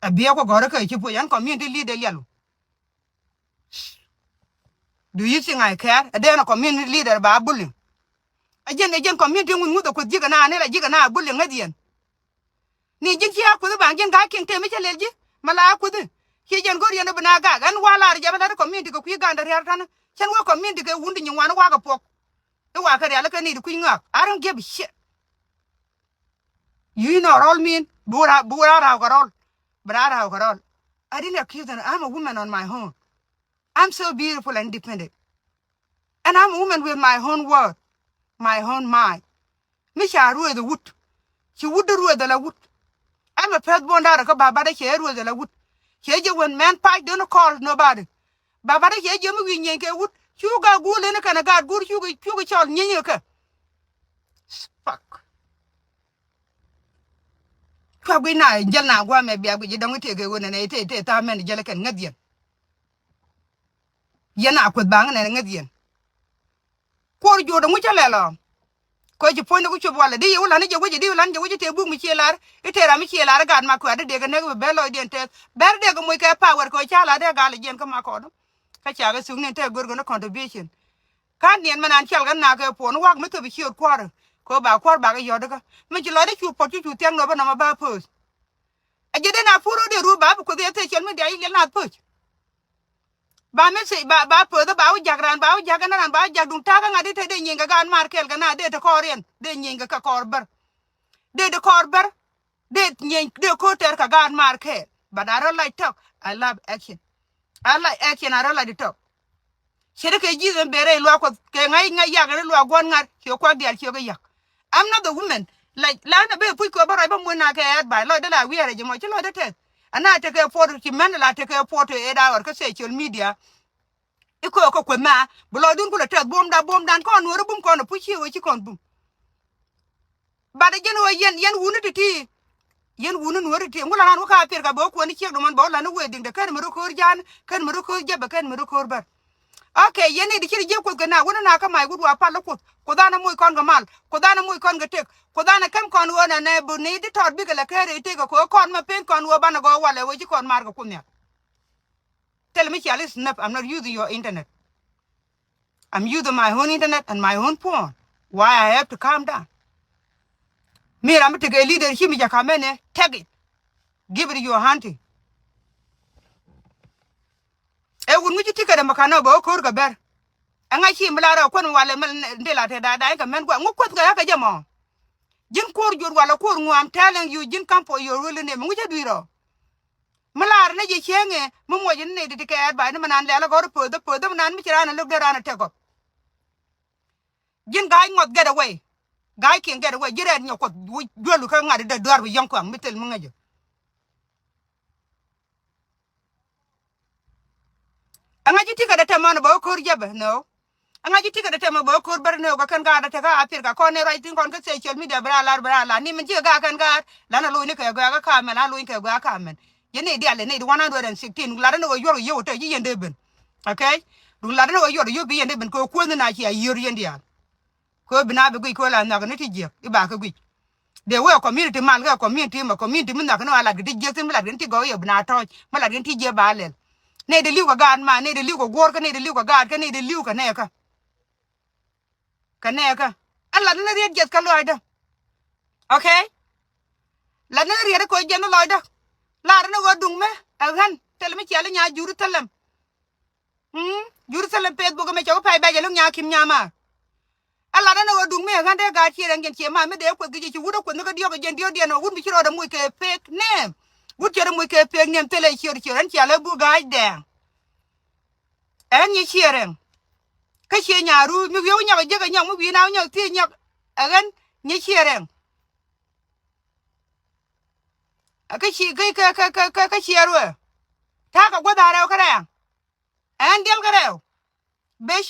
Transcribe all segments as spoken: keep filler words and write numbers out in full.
A biɛ kɔ gɔrɛ kɛ ci puɔc ɛn community leader lialu. Do you think I care? A dee na community leader ba bullying. A jɛn a jɛn community ŋun ŋuth a kuth jikä na ni la jikä na bullying ŋäth yɛn. Ni ji̱n ci a kuth ban ji̱n ga kiɛŋ tëë mi cä lel ji̱ ma la a kuth. Ci jɛn go̱r yɛn bi na gak ɛn wa lar jɛ ba la community kɛ kui̱ gandɛ riar tanä. Cɛn wä community kɛ wun di nyin wan wa kɛ puɔk. I wa kɛ rial kɛ ni di kui̱ ŋak. I don't give a shit. You know rɔl min bi wä ra bi wä ra raw kɛ rɔl. Bi ra raw kɛ rɔl. I didn't accuse them. I'm a woman on my own. I'm so beautiful and independent. And I'm a woman with my own word, my own mind. Mi ca rueeth wut. Ci wut di rueeth ala wut. I'm a first born daughter kä baba de cɛ rueeth ala wut. Cɛ jɛ wen mɛn pac don't call nobody. Baba de cɛ jɛ mi wi̱i̱ nyieeny kɛ wut. Cu ga guul in kɛn a gaat guur cu ga cu ga cɔl nyieeny kɛ. Fuck. Cua guic na jäl na guamɛ bia guic dɔŋ ite kɛ wen nɛ ite ite tha mɛn jäl kɛn ŋäth yɛn. Yɛn a kueth baŋ nɛ ŋäth yɛn. Kuɔr juɔt ŋu cä lɛl ɔ. Kɔ ci puɔ̱ny ni ku cop walɛ di yɛ wä lan ni jɛ wec di wä lan jɛ wec te buk mi cie lar. Ite ram mi cie lar gaat ma kuɛ di dek kɛ nek bi bɛ lɔcdiɛn tɛth bɛr dek kɛ moc kɛ power kɔ ca la dee gal jiɛn kä ma kɔɔdu. Kä ca kɛ thuk ni te go̱r kɛ ni contribution. Ka̱n niɛn mɛ nan cial kɛ na kɛ puɔn wak mi thop i̱ ciöt kua̱r. Kɛ ba kua̱r ba kɛ yɔt ikä mi ci lɔt i̱ cu puɔt cu cu thiaŋ nɔ bä nɔmɔ ba poth. A ji̱ den a pur rot i̱ ru ba bi kuoth i̱ a social media i̱ liɛl na poth. Ba message ba ba poth ba wä jak ran ba wä jak kɛ na ran ba wä jak duŋ ta̱a̱ kä ŋa̱t i̱ te dee nyieny kɛ gaan mar kɛɛl kɛ na dee te kɔɔr yɛn dee nyieny kɛ kɛ kɔɔr bär. Dee te kɔɔr bär. Dee nyieny dee ko̱o̱t tɛr kɛ gaat maar kɛɛl. But I don't like talk. I love action. I like action. I don't like the talk. Cɛ dee kɛ ji̱th ɛn bee rɛy luaak kuɔth kɛ ŋa̱c ŋa̱c yak ni luaak guɔ̱n ŋa̱r ciɛ kuak diaal ciɛ kɛ yak. I'm not the woman. Like la na bee puc kɛ bä ruac bä muɔ̱n na kɛ advice lɔcdä la wiɛɛrɛ jɛ mɔ ci lɔcdä tɛth. Ana tekɛ puɔt ci mɛn la tekɛ puɔt ëë da ɣɔr kä social media. I̱ kɛ kɛ kueth ma bi lɔcdun kulɛ tɛth buɔ̱mda buɔ̱mdan kɔn nuɔ̱ɔ̱ri bum kɔn ɛ puc ciɛ wee ci kɔn bum. Bat ɛ jɛn ɣöö yɛn yɛn wuni ti̱ti̱. Yɛn wuni nuɔ̱ɔ̱ri ti̱ti̱ ŋu la ran wä ka piɛr ka bɛ wä kuɛni ciek duman bɛ wä lani wee diŋdɛ kɛn mi rɔ ko̱o̱r ja̱a̱n kɛn mi rɔ ko̱o̱r jɛpɛ kɛn mi rɔ ko̱o̱r bär. Okay yɛn ni di ci ri jiek kuoth kɛ na wuni na kä mac wut wa pal kuoth kuoth an amoc kɔn kɛ mal kuoth an amoc kɔn kɛ tek kuoth an akɛm kɔn ɣöö nɛ nɛ bi ni di tɔɔt bikɛ lɛ kɛɛr i̱ tek kɛ ko̱o̱r kɔn mɛ pen kɔn ɣöö banɛ gɔɔ walɛ wee ci kɔn mar kɛ kuoth nhial. Tell me, Charlie Snap, I'm not using your internet. I'm using my own internet and my own phone. Why I have to calm down? Mi ram mi tekɛ leadership mi jɛ kamɛn ɛ, take it. Give it your auntie. Ɛ wun ŋuci ticket ɛ makanɔ bɛ wä ko̱r kɛ bɛr. Ɛŋa ci mi la rɔ kuän walɛ mɛ ndil a te da da kɛ mɛn gua̱ ŋu kuäth kɛ ɣä kɛ jɛ mɔ. Ji̱n ko̱r jur walɛ ko̱r ŋu, I'm telling you, ji̱n kam for your really name ŋuci dui̱rɔ. Mi laar ni ji̱ cieŋɛ mi muɔc ni nɛy ti ti kɛ advice ni mi nan lɛl a gɔr poth poth mi nan mi ci ran a lo̱k dee ran a tek gɔp. Ji̱n ga̱a̱c ŋuɔth get away. Ga̱a̱c kiɛŋ get away ji̱ rɛɛt nyɛ kuɔth juälu kä ŋa̱t dee duaar bi yɔ̱ŋ kuaŋ mi thil mi ŋäcä. Ɛŋa ji̱ ti̱kɛ dee tɛmɛ ni bɛ wä ko̱r jɛpɛ nɛ wä. Ɛŋa ji̱ ti̱kɛ dee tɛmɛ bɛ wä ko̱r bär nɛ wä kɛ kɛn gaat dee tekɛ a thir ka kɔn ni ruac thi̱n kɔn kä social media bɛ raa lar bɛ raa lar ni min ji̱ kɛ gaat kɛn gaat lan a lo̱c ni kɛ gɔaa kä ka̱mɛn lan lo̱c ni kɛ gɔaa ka̱mɛn. Yɛn ni diaal yɛn ni di one hundred and sixteen lar ni wä yuɔr kɛ yio̱w te ji̱ yɛn dee ben. Okay. Duŋ lar ni wä yuɔr kɛ yio̱w bi yɛn dee ben kɛ wä kuänh ni na ci a yiör yɛn diaal. Kɛ bi na bi guic kɛ la nhɔk ni ti jiɛk i̱ ba kɛ guic. Dee wee community mal kɛ community mɛ community mi nhɔk ni wa lat kɛ ti jiɛk thin mi lat kɛ ni ti gɔk yɛ bi na tɔ̱ɔ̱c mi lat kɛ ni ti jiɛk ba lɛl. Ni di li̱w kɛ gaat ma ni di li̱w kɛ guɔ̱ɔ̱r kɛ ni di li̱w kɛ gaat kɛ ni di li̱w kɛ nɛɛkä. Kɛ nɛɛkä ɛn lat ni riet jiɛth kɛ lɔcdä. Okay. Lat ni riet kɛ jiɛth ni lɔcdä. Lar ni ɣöö duŋ mi ɛ ɣän thil mi ciɛl i̱ nya Jerusalem. Mm, Jerusalem Facebook mɛ cɛ wä pɛy bɛc ɛ lo̱ŋ nya kim nya maar. Ɛ lat ɛn ɛ ɣöö duŋ mi ɛ ɣän dee gaat ciɛ rɛŋ jɛn ciɛ maar mi dee kueth kɛ jɛ ci wut ɛ kueth ni kä diɔ̱k ɛ jɛn diɔ̱k diɛn ɛ wut mi ci rɔɔdɛ moc kɛ pek nɛɛm. Wut cɛ rɛ moc kɛ pek nɛɛm thilɛ ciöt ciöt ɛn ciɛ lɛ buk ga̱a̱c dɛɛŋ. Ɛn nyi ciɛ rɛŋ. Kä ciɛ nya ruuc mi wi̱i̱ wä nyɔk ɛ jek ɛ nyɔk mi wi̱i̱ na wä nyɔk thiec nyɔk. Ɛ ɣän nyi ciɛ rɛŋ. Kä ci kä kä kä kä kä ciɛ ruɛ. Ta̱a̱ kɛ guäth a rɛw kä rɛɛŋ. Ɛn diɛl kɛ rɛw. Bec.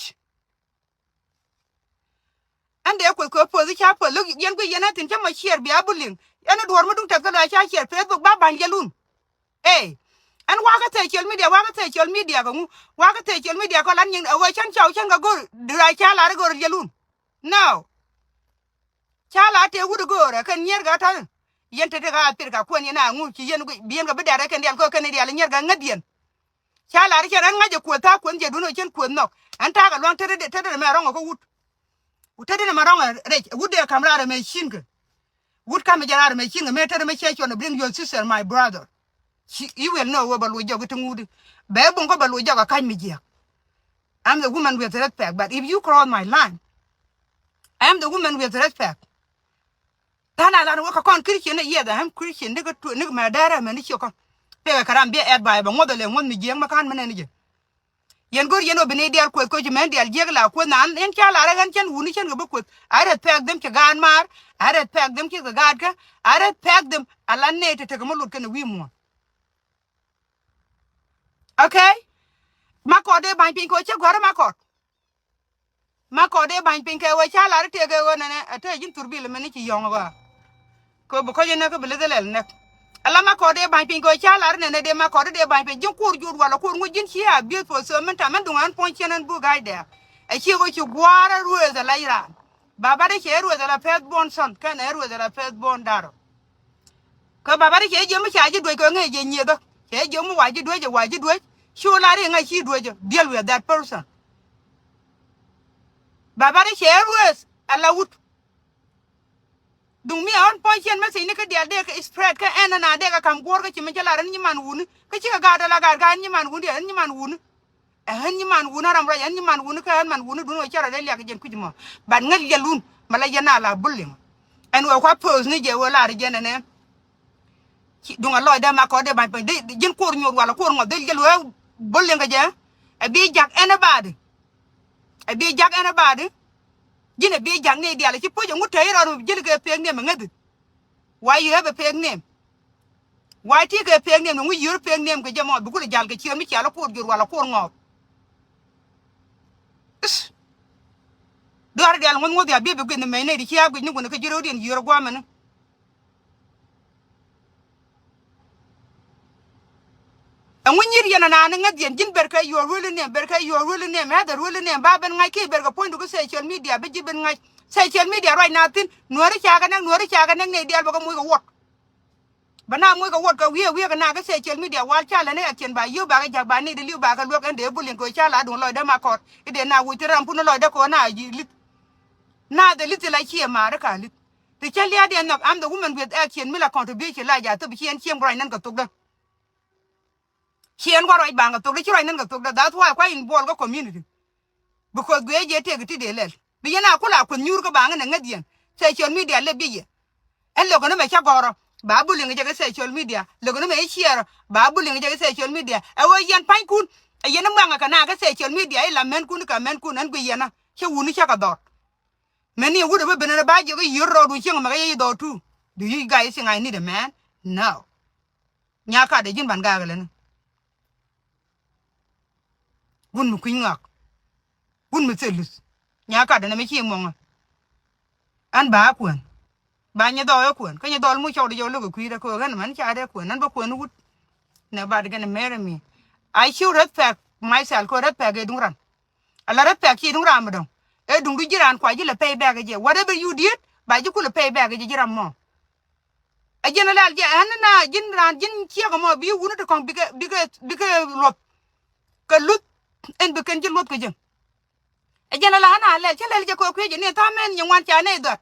Ɛn dee kueth kɛ poth i̱ ca poth lo̱k yɛn guic yɛn ɛ thi̱n cä mɔ ciɛɛr bia bi liŋ. Ɛn i̱ duɔ̱ɔ̱r mi duŋ tɛth kä lɔaac ca ciɛɛr Facebook ba ba̱ny jɛ lun. Ee. Ɛn wakä social media wakä social media kɛ ŋu wakä social media kɔ lan nyin ɛ ɣöö cän ca wä cän kɛ go̱r duɔ̱ɔ̱r ca lar i̱ go̱r jɛ lun. No. Ca la tëë wut i̱ go̱o̱rɛ kɛn nyier kɛ ta̱n. Yɛn te te ka Africa kuɛn yɛn a ŋu ci yɛn bi yɛn kɛ bi dɛr kɛn dial kɛ kɛn dial nyier kɛ ŋäth yɛn. Ca lar cɛ rɛn ŋa̱c ɛ kueth tha̱a̱ kueth jɛ dun ɔ cɛn kueth nhɔk. Ɛn ta̱a̱ kɛ luaŋ tetdɛ tetdɛ mɛ rɔŋ ɔ kä wut. Wut tetdɛ mɛ rɔŋ ɛ rɛc wut dee ka̱m raar ɛmɛ ci̱n kɛ. Wut ka̱m jɛ raar ɛmɛ ci̱n kɛ mɛ tetdɛ mɛ cɛ cuɔn ɛ bring your sister my brother. Ci i̱ wel ni ɔ wee bɛ loc jɔk iti ŋuudi. Bɛ buŋ kä bɛ loc jɔk ɛ ka̱c mi jiɛk. I'm the woman with respect, but if you cross my line, I'm the woman with respect. Tha̱a̱ŋ a lar wä kɛ kɔn Christian ni yiɛth a ɣän Christian ni kɛ tuɔk ni kɛ mɛ dɛrɛ mɛ ni ciɛ kɔn. Pekɛ kɛ ram bi ɛt ba yɛ bɛ ŋuɔth ɛ lɛ ŋuɔth mi jiɛk mɛ ka̱n mɛ nɛn ni jɛ. Yɛn go̱r yɛn ɔ bi ni diaal kueth koc mɛn diaal jiɛk la kueth nan yɛn ca lar ɛ ɣän cɛn wuni cɛn kɛ bä kueth. I respect them ci gaat maar. I respect them ci kɛ gaat kä. I respect them a la nɛy te tekɛ mɛ lot kɛn ɛ wi̱i̱ muɔ̱ɔ̱n. Okay. Makɔt dee ba̱ny piny kɛ ɣöö cä gua̱r makɔt. Makɔt dee ba̱ny piny kɛ ɣöö ca lar itek kɛ ɣöö nɛnɛ a te ji̱n thurbil mɛn i̱ ci yɔ̱ŋ ɣɔaa. Kɛ bi kɔc inɛ kä bi lith ilɛl nɛk. Ala makɔt dee ba̱ny piny kɛ ɣöö ca lar nɛnɛ dee makɔt dee ba̱ny piny ji̱n kuur jur wala kuur ŋuc ji̱n ci a bieth puɔth so min tam min duŋ ɣän puɔ̱ny cien ɣän buk ga̱cdɛ. A ci ɣöö ci gua̱a̱r a ruëëth ala iran. Baba dee cɛ ruëëth ala pɛth buɔ̱n thɔn kɛn ɛ ruëëth ala pɛth buɔ̱n darɔ. Kɛ baba dee cɛ jiɛ mi ca ji̱ duec kɛ ŋee jɛ nyiethä cɛ jiɛ mi wa ji̱ duec ɛ wa ji̱ duec. Cu la ri ŋa̱c ci duec ɛ deal with that person. Baba dee cɛ ruëëth ala wut. Duŋ mi a ɣän puɔ̱ny cien message ni kä diaal dee kɛ spread kä ɛn ɛn a dee kɛ ka̱m guɔ̱ɔ̱r kä ci mi cä lar ɛn nyi man wuni kä cikɛ gaat ala gaat ka ɛn nyi man wuni ɛn nyi man wuni. Ɛ ɣän nyi man wuni ram ruac ɛn nyi man wuni kä ɣän man wuni dun ɣöö cä rɔ dee liak kɛ jɛn kui̱c mɔ. But ŋäth yɛl wun mɛ la yɛn a la bullying. Ɛn ɣöö kua post ni jɛ ɣöö lar jɛn ɛnɛ. Duŋ a lɔcdɛ makɔt dee ba̱ny piny dee ji̱n kuɔr nyuɔr wala kuɔr ŋɔth dee jɛl ɣöö bullying kɛ jɛ. Ɛ bi jak anybody. Ɛ bi jak anybody. Ji̱n ɛ bi jak ni diaal ɛ ci puc ɛ ŋut te i̱ rɔɔd mi ji̱l kɛ pek ni ɛmɛ ŋäthi. Why you have a fake name? Why ti kɛ fake name? Ŋu yiör fake name kɛ jɛ mɔ bi kulɛ jal kɛ ciöör mi cial kuɔr jur wala kuɔr ŋɔɔk. Is. Duar dial ŋuɔth ŋuɔth ya bi bi gui̱n ni mɛy nɛy di ci a gui̱c ni wun kɛ ji̱ rɛwdiɛn yiör guamɛni. Ɛŋu nyit yɛn anani ŋäth yɛn ji̱n ber kɛ your real name, ber kɛ your real name, ɛ the real name ba ben ŋa̱c ki ber kɛ puɔ̱nydu kä social media bi ji̱ ben ŋa̱c. Social media ruac na thi̱n nuääri ca kɛ nɛk nuääri ca kɛ nɛk nɛy diaal bɛ kɛ moc kɛ wuɔt. Bä na muc kɛ wuɔt kɛ wiee wiee kɛ na kä social media wal ca lɛ ni action ba yiöö ba kɛ ja̱k ba ni di li̱w ba kɛ luäk ɛn dee bullying kɛ ca la duŋ lɔcdä ma kɔt i̱ dee na wi̱c ti ram pun lɔcdä kɛ na ji̱ li̱th. Na the li̱th ti la ciɛ maari ka li̱th ti cä lia̱a̱diɛn nhɔk. I'm the woman with action mi la contribution la ja̱ thop ci ɛn cieŋ ruac nɛn kɛ thokdä. Ci ɛn gua̱ ruac baŋ kɛ thokdä ci ruac nɛn kɛ thokdä. That's why kua̱ involve kä community. Because guiɛ jɛ tëëk ti dee lɛl bi yɛn a kula kueth nyuur kä baŋ in ɛ ŋäth yɛn. Social media lep ji̱ yɛ. Ɛn lökɛ ni mɛ cä gɔ̱rä ba bullying jɛ kɛ social media. Lökɛ ni mɛ i̱ share ba bullying jɛ kɛ social media. Ɛ ɣöö yɛn pa̱nykun ɛ yɛn i̱ muaŋɛ kɛ na kɛ social media i̱ la mɛnkun kɛ mɛnkun ɛn guic yɛn a cä wuni cä kɛ dhɔr. Mɛn ni ɛ wut ɛ bä ben ɛn ɛ ba jiɛk i̱ yiör rɔɔdun cieŋ ɛmɛ kɛ yɛ i̱ dhɔr tu. Do you guys think I need a man? No. Nyakatdɛ ji̱n ban gaak ɛlɛni. Wun mi kui̱ny ŋak. Wun mi thil luth. Nyakatdɛ nɛ mi ci muɔŋä. Ɛn ba kuɛn ba nyi dhɔɔk ɛ kuɛn kä nyi dhɔl mu cɔwdɛ jɔw lo̱k ɛ kui̱dɛ kɛ ɣän mɛn ca dee kuɛn ɛn bä kuɛn wut. Nɛ ba di gɛn ɛ mɛr ɛ mi. I should respect myself kɛ respect ɛ duŋ ran. Ala respect ci duŋ ran mi dɔ̱ŋ. Ɛ duŋdu ji̱ ran kua ji̱ lɛ pay back ɛ jɛ whatever you did ba ji̱ kulɛ pay back ɛ jɛ ji̱ ran mɔ. Ɛ jɛn ɛ lɛl jɛ ɛn na ji̱n raan ji̱n ciek ɛmɔ bi wuni ti kɔ̱ŋ bikɛ bikɛ bikɛ luɔth. Kɛ luth ɛn bi kɛn ji̱ luɔth kɛ jɛ. Ɛ jɛn ɛ la ɛn a lɛl cä lɛl jɛ kɛ kui̱ jɛ ni tha̱a̱ŋ mɛn nyɛ ŋuan ca nɛy dhɔt.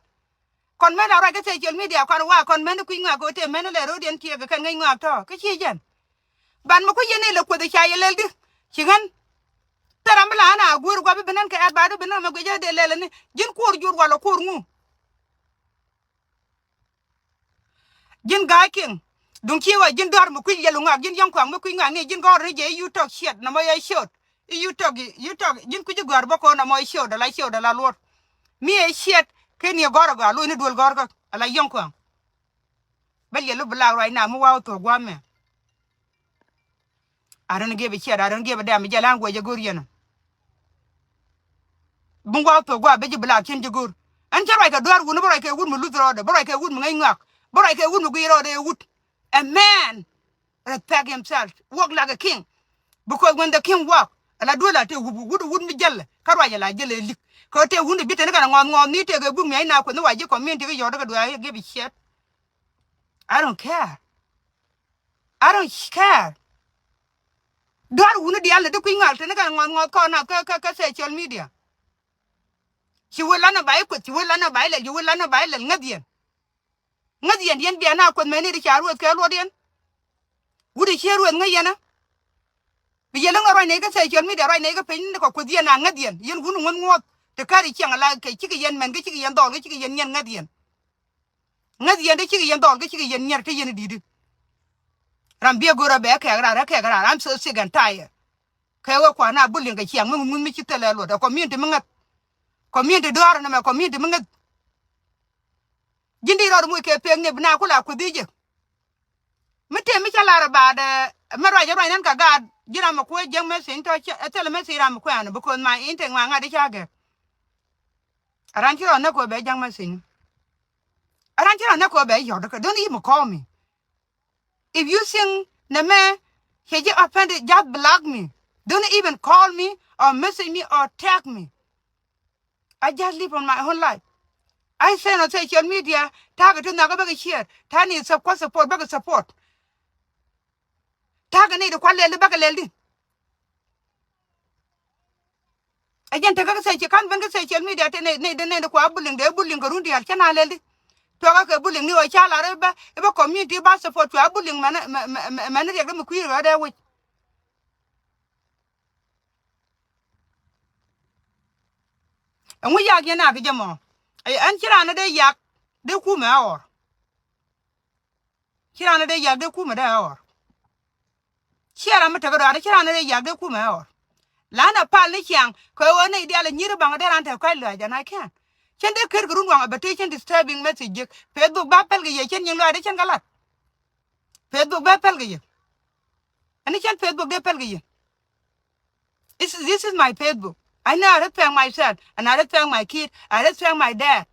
Kɔn mɛn a ruac kä social media kɔn wa kɔn mɛn kui̱ ŋɔak kɛ wä tëë mɛn lɛ ro̱diɛn ciek kɛ kɛn ŋäc ŋɔak tɔ̱ kä ci jɛn. Ban mi kui̱ yɛn ni lɛ kuoth ca yɛ lɛl di ci ɣän. Thɛr ram bi la ɛn a guur gua̱p bi bi nɛn kɛ ɛt ba di bi nɛn mɛ guic ɛ dee lɛl ni ji̱n kuɔr jur wala kuɔr ŋu. Ji̱n ga̱a̱c kiɛŋ duŋ ci wä ji̱n dɔ̱r mi kui̱c yɛl ŋɔak ji̱n yäŋ kuaŋ mi kui̱c ŋɔak ni ji̱n gɔ̱r ni jɛ i̱ you talk shit nɔmɔ yɛ ciöt. I̱ you talk you talk ji̱n kui̱c i̱ gɔ̱r bä ko̱n nɔmɔ i̱ ciöt ala ciöt ala luɔt. Mi ɛ ciɛt ken yɛ gɔ̱r ɛ gɔaa lo̱c ni duël gɔ̱r kä ala yäŋ kuaŋ. Bä yɛl i̱ bi laak ruac na mi wa̱a̱ wä thuɔ̱k gua̱a̱mɛ. I don't give a shit, I don't give a damn jɛ la̱a̱ŋ guɛc jɛ go̱r yɛn ɔ. Bi ŋuak thok gua̱a̱ bi ji̱ bi laak cin ji̱ go̱r. Ɛn cä ruac kɛ dua̱r wun bi ruac kɛ wut mi luth rɔɔdɛ bi ruac kɛ wut mi ŋäc ŋuak bi ruac kɛ wut mi guic rɔɔdɛ ɛ wut. A man respect himself, work like a king. Because when the king work ala duel a te wut wut wut mi jäl kä ruac ala jäl ɛ lik. Kɛ te wun bi te ni kɛn ŋɔth ŋɔth ni te kɛ buk mi ɛn na kueth ni wa ji̱ community kɛ yɔt kɛ dua̱r give a shit. I don't care. I don't care. Duar wuni diaal ni di kui̱ ŋal tini kɛ ŋɔth ŋɔth kɔn nath kä, kä, kä social media. Ci wä lanɛ ba i̱ kueth, ci wä lanɛ ba i̱ lɛl, ci wä lanɛ ba i̱ lɛl ŋäth yɛn. Ŋäth yɛn, yɛn bia na kueth mɛni di ca rueth kɛ luɔt yɛn. Wut i̱ ciɛ rueth ŋäth yɛn a. Bi yɛ läŋ ruac nɛy kä social media, ruac nɛy kä piny ni kɔ kueth yɛn a ŋäth yɛn. Yɛn wun ŋuɔ̱th ŋuɔ̱th. Ti kär i̱ ciɛŋ ala kɛ cikɛ yɛn mɛn, kä cikɛ yɛn dhɔl, kä cikɛ yɛn nyiɛn ŋäth yɛn. Ŋäth yɛn, ti cikɛ yɛn dhɔl, kä cikɛ yɛn nyiɛr, ti yɛn di̱t. Ram biɛ go̱r a bɛ kɛk raar, a kɛk raar. I'm so sick and tired. Kɛ wee kuan a buliŋ kɛ ciaŋ mi ŋuth mi ci thilɛ luɔt. A community mi ŋäth. Community duaar nɛmɛ, community mi ŋäth. Ji̱n di rɔɔd muc kɛ pek ni bi na kula kuthi jɛ. Mi tëë mi cä lar about, eh, mi ruac ruac nɛn kɛ gaat, ji̱n ram mi kuɛ jiäk message tɔ cä, ɛ thil message ram mi kuɛ an, because my intake ma ŋa̱t i̱ ca gɛk. A ran ci rɔ näk kɛ bɛ jiäk message. A ran ci rɔ näk kɛ bɛ yɔt kɛ, don't even call me. If you think nɛ mɛ cɛ ji̱ offended, just block me. Don't even call me or message me or tag me. I just live on my own life. I say on social media, ta̱a̱ kɛ ti nhɔakä bäkɛ share, ta̱a̱ ni support, support, bäkɛ support. Ta̱a̱ kɛ ni di kua̱r lɛl di bäkɛ lɛl di. Ɛ jɛn tekä kä social, ka̱n ben kä social media te ni, ni, ni, ni kua bullying, dee bullying kɛ run diaal cä na lɛl di. Tuɔkä kɛ bullying ni ɣöö ca lar i̱ bä, i̱ bä community ba support cua bullying mɛn, mɛ, mɛ, mɛ, mɛn riɛk di mi kui̱ rɔ̱ dee wi̱c. Ɛŋu yak yɛn nak jɛ mɔ? Ɛ, ɛn ci raan dee yak dee kumɛ a ɣɔr. Ci raan dee yak dee kumɛ dee a ɣɔr. Ci raan mi tekɛ dɔaar, ci raan dee yak dee kumɛ a ɣɔr. Lan a pal ni ciaŋ kɛ ɣöö nɛy diaal a nyir baŋ dee raan te kɔc luaac, and I can. Cɛn dee ker kɛ run waŋ a bɛ tëë cɛn disturbing message jiäk. Facebook ba pɛl kɛ yɛ cɛn nyiŋ luaac dee cɛn kɛ lat. Facebook ba pɛl kɛ yɛ. Ɛn ni cɛn Facebook dee pɛl kɛ yɛ. This, this is my Facebook. I know I respect myself, and I respect my kid, I respect my dad,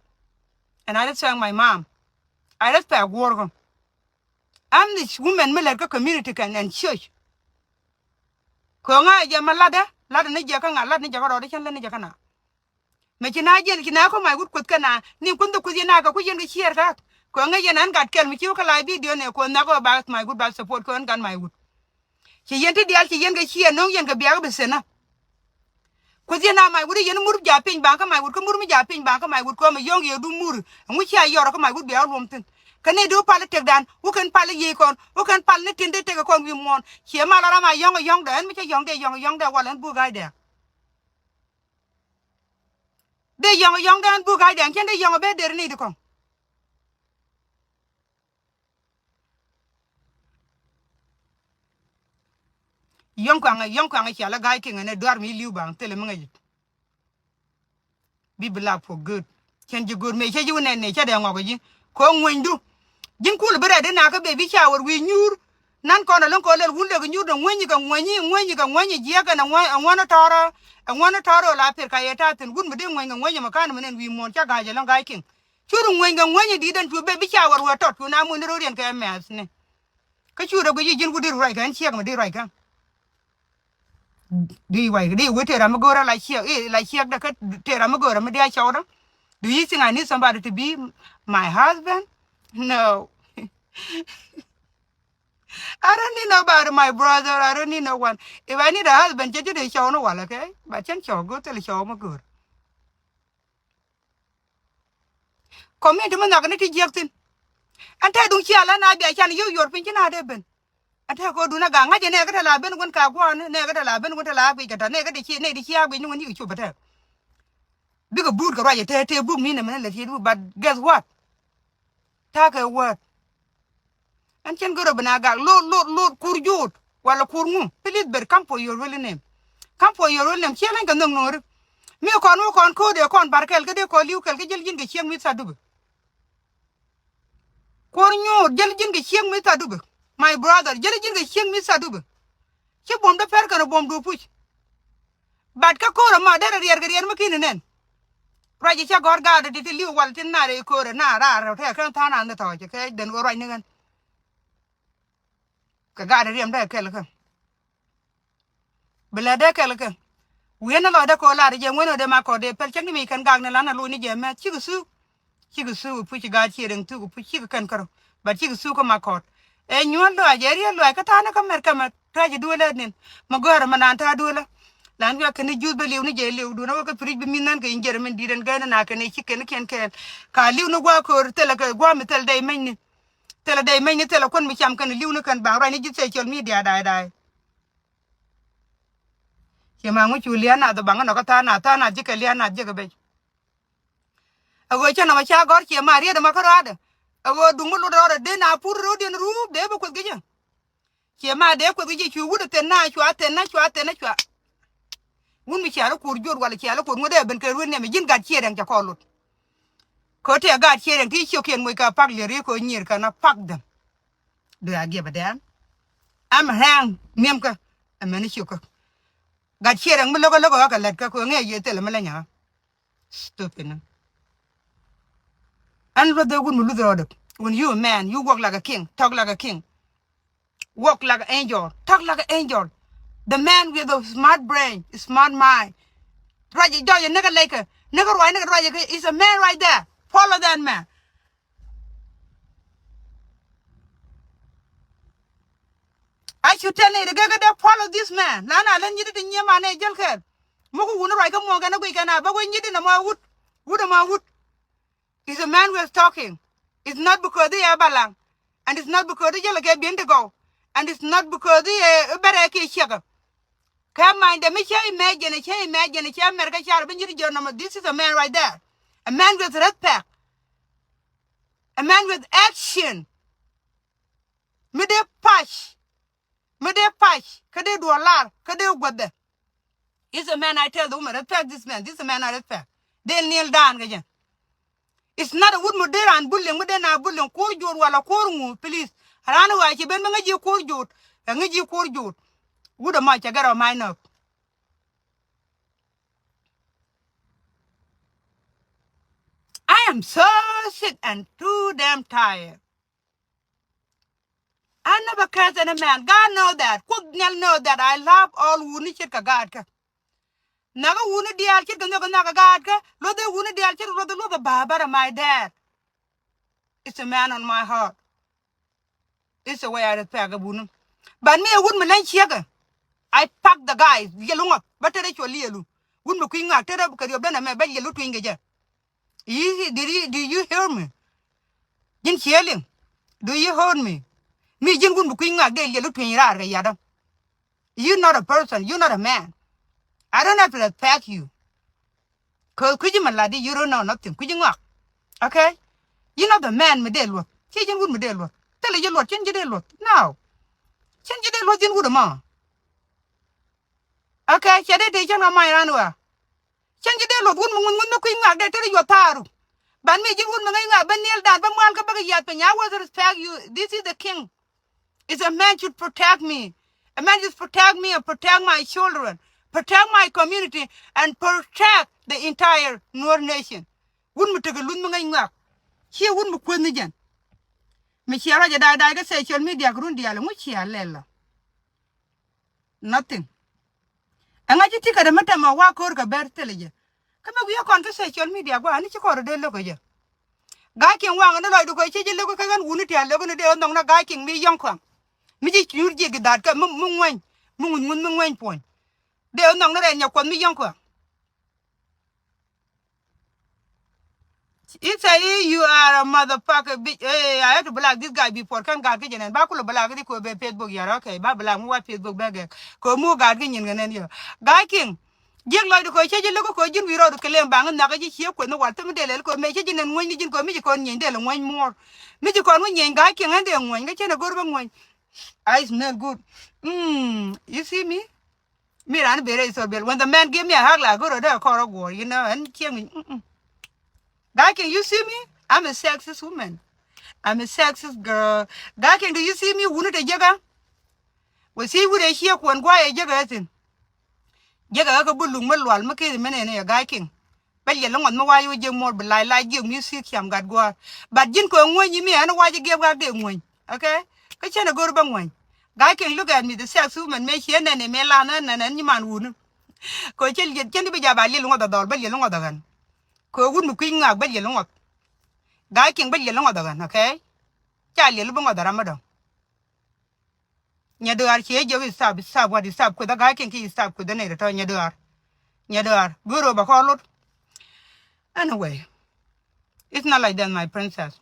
and I respect my mom. I respect guɔ̱rkä. I'm this woman mi lɛt kä community kɛn and church. Kɛ ŋa jɛ ma latdä, latdä ni jɛ kä ŋa, latdä ni jɛ kä rɔɔdä cɛn lät ni jɛ kä na. Mɛ ci na jiɛn ci na kä my wood kueth kɛ na ni kueth kueth yɛn na kɛ ku yɛn kɛ share kak. Kɛ ŋa yɛn an gat kɛl mi ci wä kä live video nɛ kɛ ŋa kɛ ba my wood ba support kɛ ŋa gat my wood. Ci yɛn ti diaal ci yɛn kɛ share no̱o̱ŋ yɛn kɛ biak bi sena. Kueth yɛn a my wood yɛn mur ja piny baŋ kä my wood kä mur mi ja piny baŋ kä my wood kɛ ɣöö mi yɔ̱ŋ yɛ du mur. Ɛŋu cia yɔrɔ kä my wood bia wä luɔm thi̱n. Kä ni du pal i̱ tëkdan wä kɛn pal i̱ yiëë kɔn wä kɛn pal ni tin dee tekɛ kɔn wi̱i̱ muɔ̱ɔ̱n. Ciɛ mal ram a yɔ̱ŋ a yɔ̱ŋdɛ ɛn mi cä yɔ̱ŋ dee yɔ̱ŋ a yɔ̱ŋdɛ wal ɛn buk ga̱a̱cdɛ. Dee yɔ̱ŋ a yɔ̱ŋdɛ ɛn buk ga̱a̱cdɛ ɛn cɛn dee yɔ̱ŋ a bee der ni di kɔŋ. Yɔ̱ŋ kuaŋ, yɔ̱ŋ kuaŋ cia la ga̱a̱c kiŋ ɛn ɛ duar mi li̱w baŋ thilɛ mi ŋäc. Bi bi lak for good. Cɛn ji̱ good mëë cä ji̱ wä nɛn nëë cä dee ŋɔk ji̱. Kɛ ŋuenydu. Ji̱n kul bi rɛɛt di nakä baby shower wi̱i̱ nyuur. Nan kɔn a lo̱ŋ kɔn lɛl wun lek nyuur dɛ ŋuenyi kɛ ŋuenyi, ŋuenyi kɛ ŋuenyi jiɛk ɛn ɛ ŋuɛn, ɛ ŋuɛn tɔrɔ. Ɛ ŋuɛn tɔrɔ la pir ka yɛ ta̱a̱ thi̱n wun mi dee ŋueny kɛ ŋuenyi mɛ ka̱n mɛ nɛn wi̱i̱ muɔ̱ɔ̱n cä ga̱a̱c ɛlɔ̱ŋ ga̱a̱c kiŋ. Cu ri ŋueny kɛ ŋuenyi di̱i̱t ɛn cu baby shower wä tɔt cu na muny ni ro̱r yɛn kɛ mɛth ni. Kä cu rɛ guic i̱ ji̱n ku dee ruac kɛ ɛn ciɛk mi dee ruac kɛ. Di wai di wä tëë ram mi go̱o̱rä la ciɛk i̱ la ciɛk dä kä tëë ram mi go̱o̱rä mi dia cɔwdä. Do you think I need somebody to be my husband? No. I don't need nobody, my brother. I don't need no one. If I need a husband, cɛ ji̱ dee cɔw ni wal, okay? But cɛn cɔw go̱o̱r thil cɔw mi go̱o̱r. Community mi nhɔk ni ti jiäk thi̱n. Ɛn te duŋ cia la na bia can yio̱w yuɔr piny ci na dee ben. Ɛn te ko̱dun a gaŋ ŋa̱c ɛ nɛ kä te la ben wun ka gua̱a̱n nɛ kä te la ben wun te la guic kɛ tɔ nɛ kä te ci nɛ ti ci a guic ni wun yik cop ɛ te. Bikɛ buut kɛ ruac ɛ te te buk mi nɛ mɛn lɛ ti du, but guess what? Ta̱a̱ kɛ word. Ɛn cɛn gör ɛ bi na gak lot lot lot kur juut wala kur ŋu. Please, but come for your real name. Come for your real name. Ciɛ leny kɛ nhök nuɔ̱ɔ̱ri. Mi kɔn wä kɔn ko̱o̱dɛ kɔn bar kɛl kä dee kɔn li̱w kɛl kä jäl ji̱n kɛ ciek mi tha dupɛ. Kuɔr nyuur jäl ji̱n kɛ ciek mi tha dupɛ. My brother, jäl ji̱n kɛ ciek mi tha dupɛ. Ci buɔ̱m dee pɛr kɛn buɔ̱m du puc. But kä ko̱o̱r ɛmɔ derɛ riɛr kɛ riɛr mi ki̱n nɛn. Ruac i̱ cä gɔ̱r gaat ti ti li̱w wal tin na rɛy ko̱o̱r ɛ na raar rɛw tɛk kɛn tha̱a̱ŋ na ni thɔɔc kɛ den ɣöö ruac ni ɣän. Kɛ gaat riɛm dee kɛl kä. Bi lɛ dee kɛl kä. Wi̱i̱ ni lɔcdä kɛ ɣöö lar jɛ ŋuɛn ɣöö dee ma kɔɔr dee pɛl cäŋ ni mi kɛn gak ni lan a loc ni jɛ mɛth cikɛ thuk. Cikɛ thuk puc gaat ciɛ riɛŋ thuk puc cikɛ kɛn kärɔ. But cikɛ thuk kä Makɔt. Ɛ nyuɔ̱n lɔaac, ɛ riet lɔaac kä ta̱a̱ ni kä Mɛrkɛ mɛ, tuac ɛ duelä nin. Mɛ gɔ̱a̱rä mɛ naan ta̱a̱ duelä. Lan wiak kɛn ni juth bä liw ni jɛ liw duun, a wä kä fridge bi mi̱th nän kɛ in Jeremy di̱t ɛn gɛn na kɛn i̱ ci kɛn kiɛn kɛɛl. Ka liw ni gua̱a̱ köör thilɛ kɛ gua̱a̱ mi thilɛ dɛy mɛny ni. Thilɛ dɛy mɛny ni, thilɛ kuän mi cam kɛn liw ni kɛn baŋ ruac ni ji̱ social media da̱a̱y da̱a̱y. Ciɛ ma ŋucu lia̱a̱ nath baŋ nɔ kä tha̱a̱ŋ nath, tha̱a̱ŋ nath ji̱ kɛ lia̱a̱ nath ji̱ kɛ bec. A ɣöö cä nɔmɔ ca gɔ̱r ciɛ ma riet ɛmɔ kä rɔaadɛ. A ɣöö duŋ mi lot rɔɔdɛ dee na pur ro̱o̱diɛn ruup dee bi kueth kɛ jɛ. Ciɛ ma dee kueth kɛ jɛ cu wut ɛ thɛn na cua thɛn na cua thɛn na cua. Wun mi cial ɛ kuur jot walɛ cial ɛ kuur ŋuɔ̱t ɛ ben kɛ ruet niɛmɛ ji̱n gat ciɛ rɛŋ cɛ kɔɔr lot. Kɛ tɛ gat ciɛ rɛŋ ti ciökiɛn moc kɛ pak liɛr i̱ kɛ nyier kɛ na pak them. Do I give a damn? Am rɛŋ niɛmkä ɛmɛn i̱ ciökä. Gat ciɛ rɛŋ mi lo̱kä lo̱kä ɣä kɛ lät kä kɛ ŋɛ yɛ thilɛ mi lɛ nyakä. Stupid ni. Ɛn luɔth dee wut mi luth rɔɔdɛ. When you a man, you walk like a king, talk like a king. Walk like an angel, talk like an angel. The man with a smart brain, smart mind. Ruac jɔc nikɛ lɛckɛ, nikɛ ruac nikɛ ruac kɛ is a man right there. Follow that man. I should tell you, the girl that follow this man. Na na lɛ nyit ti nyiɛ man ɛ jäl kɛɛl. Muku wuni ruac kä muɔ̱ɔ̱ŋ kɛn a guic kɛn a bä guic nyit in a mɔ wut. Wut a mɔ wut. Is a man who is talking. It's not because i̱ ɛ balaŋ. And it's not because i̱ jälɛ kɛ bi̱n ti gɔw. And it's not because i̱ ɛ bɛrɛ kiɛ ciɛkä. Kɛ ma̱a̱ny dɛ mi cä imagine, cä imagine, cä America car bi nyit jɛ nɔmɔ. This is a man right there. A man with respect. A man with action. Mi dee pac. Mi dee pac kä dee duɔl lar kä dee guäthɛ. Is a man I tell the woman, respect this man. This is a man I respect. Dee kneel down kä jɛ. It's not a wut mi dee raan bullying, mi dee na bullying. Ko̱r jot wala ko̱r ŋu, please. Raan wa ci ben mi ŋäc ji̱ ko̱r jot. Ɛ ŋäc ji̱ ko̱r jot. Wut a ma cɛ gɛr ɔ ma inɔk. I am so sick and too damn tired. I never curse any man. God know that. Kuoth Nhial know that. I love all wuni ce̱tkɛ gaatkä. Nhɔkä wuni diaal ce̱tkɛ nhɔkä nhɔkä gaatkä. Luɔth i̱ wuni diaal ce̱tkɛ luɔth i̱ luɔth i̱ baba, my dad. It's a man on my heart. It's the way I respect a wuni. But mi a wut mi leny ciekɛ. I pack the guy. Liɛlu ŋɔth. Bä tetdä cuɔ liɛlu. Wut mi kui̱ ŋak tetdä kɛ riɔp den ɛmɛ bä liɛlu tuiny kɛ jɛ. Yi, did you, do you hear me? Ji̱n ciɛ liŋ. Do you hear me? Mi ji̱n wun bi kui̱ ŋak dee liɛl i̱ tueny raar kɛ yatdä. You not a person. You not a man. I don't have to respect you. Kɛ kui̱ ji̱ mi lat di, you don't know nothing. Kui̱ ji̱ ŋak. Okay? You not the man mi dee luɔth. Ciɛ ji̱n wun mi dee luɔth. Thilɛ ji̱ luɔth, cin ji̱ dee luɔth. No. Cin ji̱ dee luɔth ji̱n wut ɛmɔ. Okay? Ciɛ dee tëë cin ŋa mac ran wä. Cɛn ji̱ dee luɔth wun mi ŋuth ŋuth mi kui̱ ŋak dee te ri yuɔth thaaruk. Ban mi ji̱n wun mi ŋäc ŋak ben niɛl dan bä mual kä bäkɛ yath piny. I will respect you. This is the king. Is a man should protect me. A man should protect me and protect my children, protect my community and protect the entire Nuer nation. Wun mi tekɛ luth mi ŋäc ŋak. Ciɛ wun mi kueth ni jɛn. Mi ciɛ ruac ɛ da̱a̱ da̱a̱ kä social media kɛ run diaal ŋu ciɛ lɛl lɔ. Nothing. Ɛŋa ci ti̱kɛ dämä tɛmɛ wa ko̱r kɛ bɛr thilɛ jɛ. Kä mi wi̱i̱ kɔn kä social media gua̱a̱ ni ci kɔr dee lo̱k kɛ jɛ. Ga̱a̱c kiɛŋ waŋ ni lɔcdu kɛ ci ji̱ lo̱k kɛ ɣän wuni tia̱a̱ lo̱k ni dee ɣän nhɔk na ga̱a̱c kiɛŋ mi yɔ̱ŋ kɔaŋ. Mi ci nyuur jiɛk i̱ dha̱a̱t kɛ mi ŋuɛny. Mi ŋuth ŋuth mi ŋuɛny puɔ̱ny. Dee ɣän nhɔk ni rɛn nyɛ kuɔth mi yɔ̱ŋ kɔaŋ. He say, "You are a motherfucker bitch." Hey, I have to block this guy before kɛn gaat kä jɛ nɛn. Ba kulɛ block di ko bɛ Facebook yar, okay. Ba block mi wa Facebook bɛ gɛk. Ko mu gaat kä nyin kɛ nɛn yɔ. Ga̱a̱c kiɛŋ. Jiɛk lɔcdu ko cɛ ji̱ lo̱k ko ji̱n wi̱i̱ rɔɔdu kɛ lem baŋ nhak ji̱ ciɛ kueth ni wal thim dee lɛl ko mɛ cɛ ji̱ nɛn ŋuäny ni ji̱n ko mi ji̱ kɔn nyieny dee lɛ ŋuäny muɔɔr. Mi ji̱ kɔn ŋuäny nyieny ga̱a̱c kiɛŋ ɛn dee ŋuäny kä cɛn ɛ go̱r bä ŋuäny. I smell good. Mm, you see me? Mi ran bere isol bel. When the man give me a hug like, "Goro de koro go," you know, and kiɛŋ. Mm-mm. Ga̱a̱c kiɛŋ, you see me? I'm a sexist woman. I'm a sexist girl. Ga̱a̱c kiɛŋ, do you see me? Wuni te jek ɛ? Wä si wut ɛ ciɛ kuɔn gua̱a̱c ɛ jek ɛ thi̱n. Jek ɛ kä buluk mi lual mi keth mi nɛn ɛ ga̱a̱c kiɛŋ. Bä liɛl ŋuɔth mi wac wä jiɛk muɔr bi lac lac jiɛk mi thiek ciam gat gua̱a̱r. But ji̱n kɛ ŋuäny mi ɛn wac jiɛk gat dee ŋuäny. Okay? Kä cɛn ɛ go̱r bä ŋuäny. Ga̱a̱c kiɛŋ, look at me, the sex woman mëë ciɛ nɛn ɛ mëë lan ɛn nɛn nyi man wuni. Kɛ cɛ liɛl cɛn di bi jaa ba liɛl ŋuɔth ɛ dhɔl bä liɛl ŋuɔth ɛ ɣän. Kɛ wut mi kui̱ ŋaak bä liɛl ŋuɔth. Ga̱a̱c kiɛŋ bä liɛl ŋuɔth ɛ ɣän, okay? Ca liɛl bi ŋɔth ɛ ram mi dɔ̱ŋ. Nyɛ dɔaar ciɛ jɛ wi̱i̱ stop, stop what, stop kueth a Guy King ki stop kueth a nɛy tɔ̱tɔ̱. Nyɛ dɔaar. Nyɛ dɔaar. Go̱o̱r ɣöö ba kɔn lot. Anyway, it's not like that, my princess.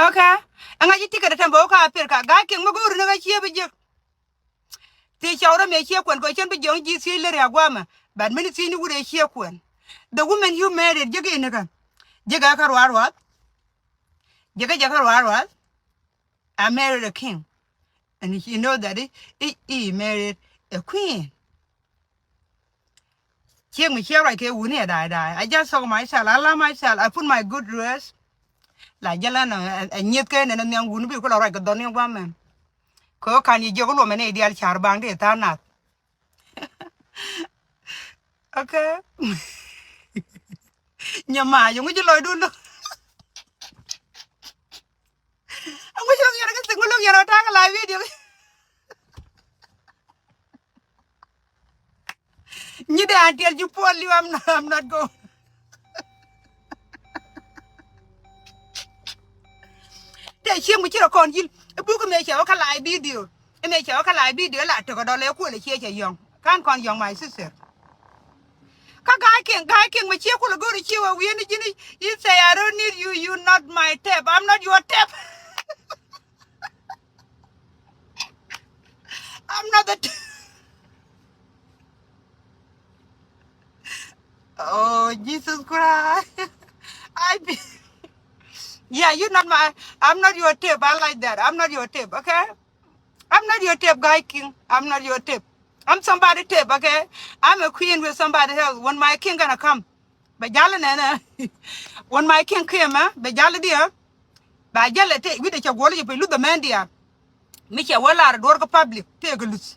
Okay. Ɛŋa ji̱ ticket tɛm bä wä ka Africa. Guy King mi go̱o̱r ni ɣä ciɛ bi jiäk. Thiec cɔw rɔ mëë ciɛ kuɛn kɛ cɛn bi jiɔŋ ji̱ thiec lär ya guamɛ. But mini thiec ni wut ɛ ciɛ kuɛn. The woman you married jiäk in kä. Jiäk ɛ kä ruaruath. Jiäk ɛ jɛ kä ruaruath. I married a king. And he know that he, he, he married a queen. Ciek mi ciek ruac kɛ wuni ɛ da̱a̱ da̱a̱. I just saw myself. I love myself. I put my good dress. La jɛ lɛ nɔ ɛ nyieth kɛ nɛn ɛ nhiam wuni bi kulɛ ruac kɛ dhɔn ni guamɛn. Kɛ ɣöö ka̱n yi jiök luɔmɛ ni diaal ca̱r baŋ di tha̱a̱ŋ nath. Okay. Nyɛ mac ŋu ci lɔcdun lo. Ŋu ci lɔk yɛn kä thik ŋu lɔk yɛn ɔ ta̱a̱ kɛ la video. Nyi dee an tiɛl ji̱ puɔl li̱w, I'm not, I'm not going. Tɛ cieŋ mi ci rɔ kɔn ji̱l i̱ buk imɛ cɛ wä kä live video. Imɛ cɛ wä kä live video la tek ɔ dɔl ɛ kuɔl ɛ ciɛ cɛ yɔŋ. Ka̱n kɔn yɔŋ, my sister. Kä Guy King, Guy King mi ciɛ kulɛ go̱r i̱ ciɛ wä wi̱i̱ ni ji̱n i̱ say, I don't need you, you not my type. I'm not your type. I'm not the t- Oh, Jesus Christ. I be, yeah, you not my, I'm not your type. I like that. I'm not your type, okay? I'm not your type, Guy King. I'm not your type. I'm somebody type, okay? I'm a queen with somebody else. When my king gonna come, bɛ jal nɛnɛ. When my king came, eh, bɛ jal diɛ. Ba jal te wi̱dɛ cɛ guɔl jɛ pɛ luth the man diɛ. Mi cɛ wä lar duɔr kä public tëëkɛ luth.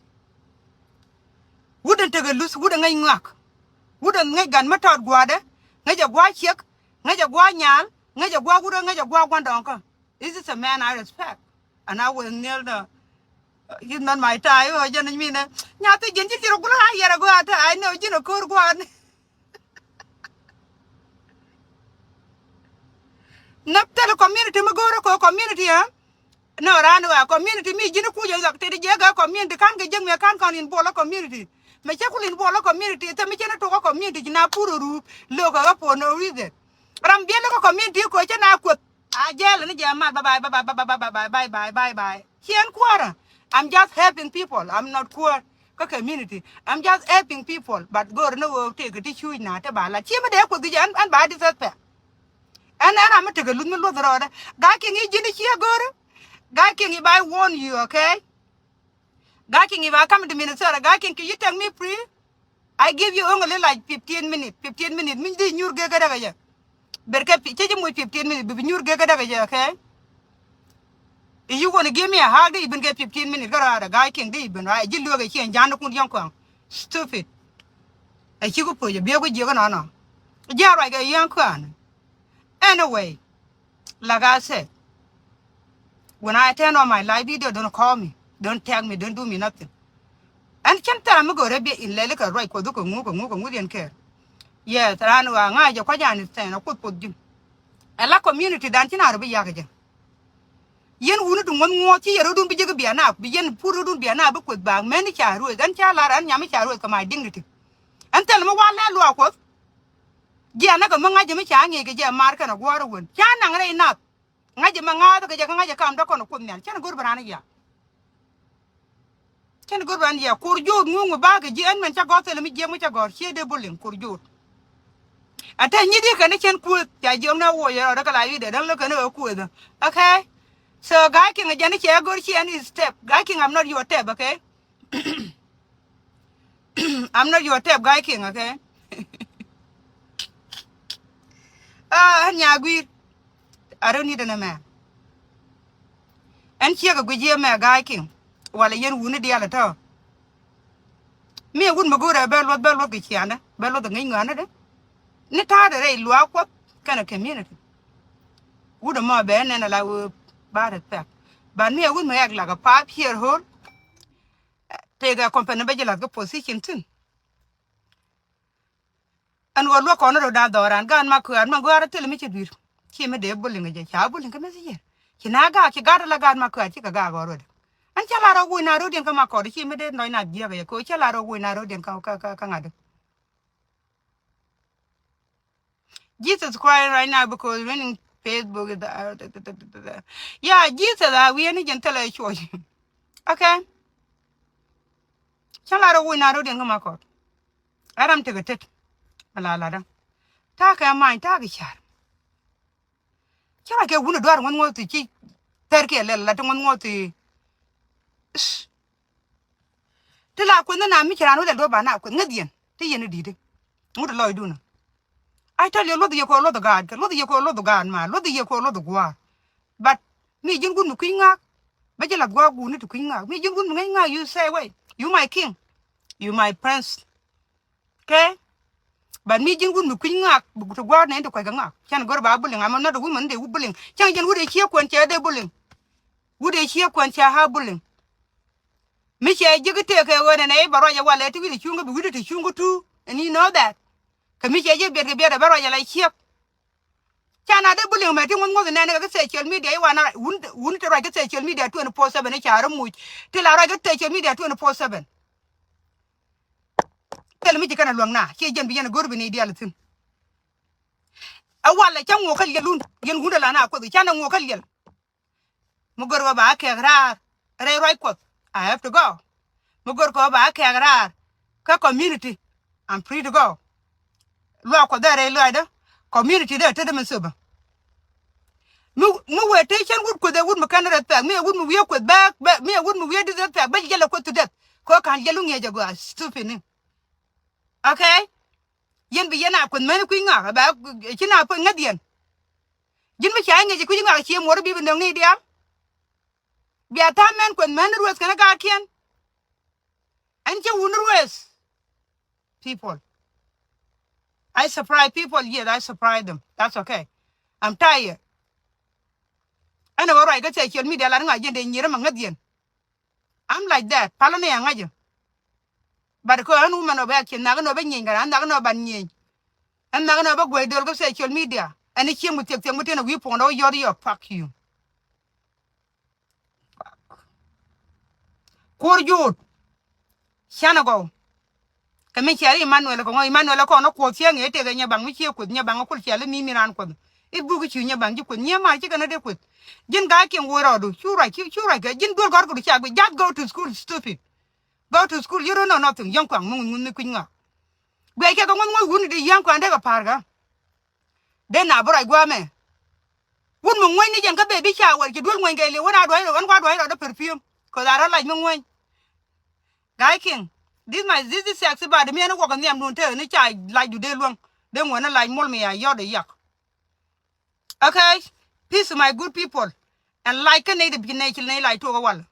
Wut in tekɛ luth, wut in ŋäc ŋuak. Wut in ŋäc gan mi tɔt gua̱a̱dɛ, ŋäc ɛ gua̱a̱ ciek, ŋäc ɛ gua̱a̱ nyaal, ŋäc ɛ gua̱a̱ wut, ŋäc ɛ gua̱a̱ gua̱ndɔɔŋkä. This is a man I respect. And I will kneel down. He's not my type. Ɣöö jɛn i̱ minɛ nyathi ji̱n ji̱ thil rɔ gulä a yɛr a gɔaa te, I know ji̱n a ko̱r gua̱a̱n. Nä thilɛ community mi go̱o̱rä kɛ community, eh? Nä raan ɣöö community mi ji̱n kuc ɛ dhɔk tëë di jiɛk ɛ community ka̱n kɛ jiäk mi ka̱n kɔn in buɔl ɛ community. Mɛ cä kul in buɔl ɛ community thɛ mi cä ni tok ɛ community ji̱ na pur ɛ ruup lo̱k ɛ ɣä for no reason. Ram biɛl ɛ kä community kɛ cä na kueth. A jɛɛl ni jɛ mat, bye bye, bye bye, bye bye, bye bye, bye bye, bye bye. Ciɛn kuäärä. I'm just helping people. I'm not kuäär kä community. I'm just helping people. But go̱o̱r ni ɣöö tëëkɛ ti cuuc na te ba la. Ciɛ mi dee kuoth ji̱ ɛn, ɛn ba disrespect. Ɛn, ɛn ram mi tekɛ luth mi luɔth rɔɔdɛ. Guy King i̱ ji̱n i̱ ciɛ go̱o̱rä. Guy King, if I warn you, okay? Guy King, if I come to Minnesota, Guy King, can you take me free? I give you only like fifteen minutes, fifteen minutes. Min di nyur gek kä däk ɛ jɛ. Ber kɛ pi-, cä ji̱ muc fifteen minutes, bi, bi nyur gek kä däk ɛ jɛ, okay? If you wanna give me a hug, di ibin kɛ fifteen minutes, kä rɔɔdɛ Guy King, di ibin, right? Ji̱ lueek ɛ ciɛn ja̱n kun yɔ̱ŋ kɔaŋ. Stupid. Ɛ ci ku puc, ɛ biɛ ku jiök nɔnɔ. Ji̱ a ruac kɛ yɔ̱ŋ kɔaŋ. Anyway, like I said, when I turn on my live video, don't call me, don't tag me, don't do me nothing. Ɛn cɛn thɛra mi go̱rɛ biɛ in lɛli kɛ ruac kuɔth kɛ ŋu kɛ ŋu kɛ ŋu diɛn kɛɛr. Yes, raan wa ŋa̱c jɛ kua̱c an thɛn a kuoth kuoth ji̱n. Ɛ la community dan ci na rɔ bi yak jɛ. Yɛn wuni duŋ ŋuɔ̱th ŋuɔ̱th ci yɛ rɔ̱dun bi jek biɛ naap, bi yɛn pur rɔ̱dun biɛ naap bi kuoth baaŋ mɛn ca rueth. Ɛn ca lar ɛn nyam ca rueth kɛ my dignity. Ɛn thil mi wal lɛ luaak kuɔth. Jiɛ näk kɛ mi ŋa̱c jɛ mi ca ŋi̱i̱c kɛ jɛ maar kɛn a gua̱a̱r a wen. Ca naŋ rɛy nath. Ŋa̱c jɛ mi ŋa̱a̱th kɛ jɛ kä ŋa̱c jɛ kam dɔ̱k kɔn a kuoth nhial. Cɛn go̱r bɛ raan a yak. Cɛn go̱r bɛ raan a yak. Kur jo̱o̱t ŋuŋ mi ba̱a̱ kɛ ji̱ ɛn mɛn ca gɔ̱r thilɛ mi jiɛk mi ca gɔ̱r ciɛ dee buliŋ kur jo̱o̱t. A te nyi di kɛn cɛn kueth ca jiɔk na wuɔc rɔɔdɛ kɛ la wi̱dɛ däŋ lä kɛn ɛ kueth. Okay. So Guy King a jɛn cɛ go̱r ciɛ ɛn is step. Guy King, I'm not your type, okay? I'm not your type, Guy King, okay? Ah, ɛn nyagui̱i̱r. I don't need any man. Ɛn ciek a guic yɛ mɛ Guy King. Wala yɛn wuni diaal a tɔ. Mi a wut mi go̱o̱rɛ bɛ luɔth, bɛ luɔth kɛ ciaŋdä, bɛ luɔth kɛ ŋi̱ny ŋɔaanädä. Ni ta̱a̱dɛ rɛy luaak kuɔth kɛnɛ community. Wut ɛmɔ bɛ nɛn a la wee ba respect. But mi a wut mi act like a five year old. Tëëkɛ company bä ji̱ la̱th kä position thi̱n. Ɛn ɣöö luäk kɔn rot da̱a̱n dhɔran, gaat ma köa̱r, ma gɔaa rɔ thil mi ci dui̱r. Ci mi dee bullying jɛ, ca bullying kä meth yier. Ci na gaak, ci gaat ala gaat ma köa̱r, ci kɛ gaak ɣɔr rot. Ɛn cä la rɔ wuc na rot diɛn kä ma kɔɔr, ci mi dee nɔc na jiäk jɛ, kɛ cä la rɔ wuc na rot diɛn kä, kä, kä, kä ŋa̱t. Jesus Christ right now because running Facebook is the, yeah, Jesus a wi̱i̱ ni jɛn thilɛ cuɔc. Okay. Cä la rɔ wuc na rot diɛn kä ma kɔɔr. Ɛ ram tekɛ tet. Ala la dä. Ta̱a̱ kɛ ma̱a̱ny, ta̱a̱ kɛ ca̱r. Cä ruac kɛ wun ɛ duaar ŋuɔ̱th ŋuɔ̱th ti ci thɛr kiɛ lɛl la ti ŋuɔ̱th ŋuɔ̱th ti. Ti la kueth ni na mi ci raan wä lɛl duɔ̱p ba na kueth ŋäth yɛn ti yɛn i̱ di̱t i̱ ŋut lɔcdun. I tell you, luɔth yɛ kɛ luɔth gaat kɛ luɔth yɛ kɛ luɔth gaat ma luɔth yɛ kɛ luɔth gua̱a̱r. But mi ji̱n wun mi kui̱ ŋa̱a̱k bä ji̱ lath gua̱a̱k wun ni ti kui̱ ŋa̱a̱k, mi ji̱n wun mi ŋäc ŋa̱a̱k, you say wait, you my king, you my prince. Okay? But mi ji̱n wut mi kui̱ ŋak, ti gua̱a̱r nɛn ti kua̱c kɛ ŋak. Cän gör ba bullying, I'm not a woman, dee wut bullying. Cän ji̱n wut ɛ ciek kuɛn cɛ dee bullying. Wut ɛ ciek kuɛn cɛ ha bullying. Mi cɛ ji̱ ki tëëk kɛ ɣöö nɛn ɛ i̱ bɛ ruac ɛ walɛ ti wi̱cdɛ cuŋ kä bi wi̱cdɛ ti cuŋ kä tuuk. And you know that. Kɛ mi cɛ ji̱ biɛt kɛ biɛt ɛ bɛ ruac ɛ la ciek. Cän a dee bullying mɛ ti ŋuɔ̱th ŋuɔ̱th nɛn kɛ kä social media i̱ wan wun, wun ti ruac kä social media twenty four seven i̱ ca rɔ muc. Ti la ruac kä social media twenty four seven. Thil mi ci kɛn a luäŋna ci jɛn bi yɛn a go̱r bi ni diaal thi̱n. Ɛ walɛ cä ŋuɔk kä liɛl wun, yɛn wun a la na kuoth canɛ ŋuɔk kä liɛl. Mi go̱r bä ba kɛɛk raar rɛy ruac kuɔth, I have to go. Mi go̱r kɛ bä ba kɛɛk raar kä community, I'm free to go. Luaak kuɔth dee rɛy luaacdä, community dee tetdä mi thöpä. Mi, mi wëë te cän wut kueth ɛ wut mi kɛn respect, mi ɛ wut mi wiee kueth bɛ, bɛ, mi ɛ wut mi wiee disrespect, bä jiɛl ɛ kueth to death. Kɛ ɣöö ka̱n jiɛl wä ŋi̱eec ɛ gɔaa, stupid ni. Okay? Yɛn bi yɛn a kueth mɛn kui̱ ŋak, bɛ ci na kueth ŋäth yɛn. Ji̱n mi ca ŋi̱eec kui̱ ŋak cie muɔr bi bi nöŋ ni diaal. Bia ta̱a̱ mɛn kueth mɛn rueth kɛn gaatkiɛn. Ɛn cä wun rueth. People. I surprise people, yes, I surprise them. That's okay. I'm tired. Ɛn a wä ruac kä social media lat ŋa̱c jiɛn dee nyier ɛmɛ ŋäth yɛn. I'm like that. Palä ni a ŋa̱cä. But kɛ ɛn woman ɔ bɛ action, nhak ɛn ɔ bɛ nyieny kɛ raan, nhak ɛn ɔ ban nyieny. Ɛn nhak ɛn ɔ bɛ guey döl kä social media. Ɛn i̱ cieŋ mi thiek thiek mi tëën a wi̱i̱ puɔ̱ŋdɛ wä yɔt yɔ, fuck you. Kuɔr juut. Canɛ gɔw. Kɛ mi ciɛɛr Emmanuel kɛ ŋɔ, Emmanuel kɔn ɛ kuɔth cieŋ ëë tëkɛ nyɛ baŋ mi cie kueth, nyɛ baŋ ɛ kul ciɛɛl i̱ mi mi raan kueth. I̱ buk i̱ ci nyɛ baŋ ji̱ kueth, nyiee maar cikɛ ni dee kueth. Ji̱n ga̱a̱c kiɛŋ woi rɔɔdu, cu ruac, cu, cu ruac kɛ, ji̱n duel gɔ̱rkɛ du cak bi, just go to school, stupid. Go to school, you don't know nothing, yäŋ kuaŋ mi ŋuth ŋuth ni kui̱ny ŋa̱a̱k. Guɛc kɛ kɛ ŋuth ŋuth wuni di yäŋ kuaŋ dee kɛ pa̱a̱r kä. Dee na bi ruac gua̱a̱mɛ. Wut mi ŋuäny ni jɛn kä baby shower ci duel ŋuäny kɛ liw wän a dua̱ny rɔ, wän kua dua̱ny rɔ dee perfume. Cause a rɔ lac mi ŋuäny. Guy King, this my, this is sexy body. Mi ɛn wä kɛ nhiam dun te ni ca lac du dee luäŋ. Dee ŋuäny ni lac mol mi ya yɔt ɛ yak. Okay? Peace, my good people. And like kä ney de bi ney ci ney lac tuɔk ɛ wal.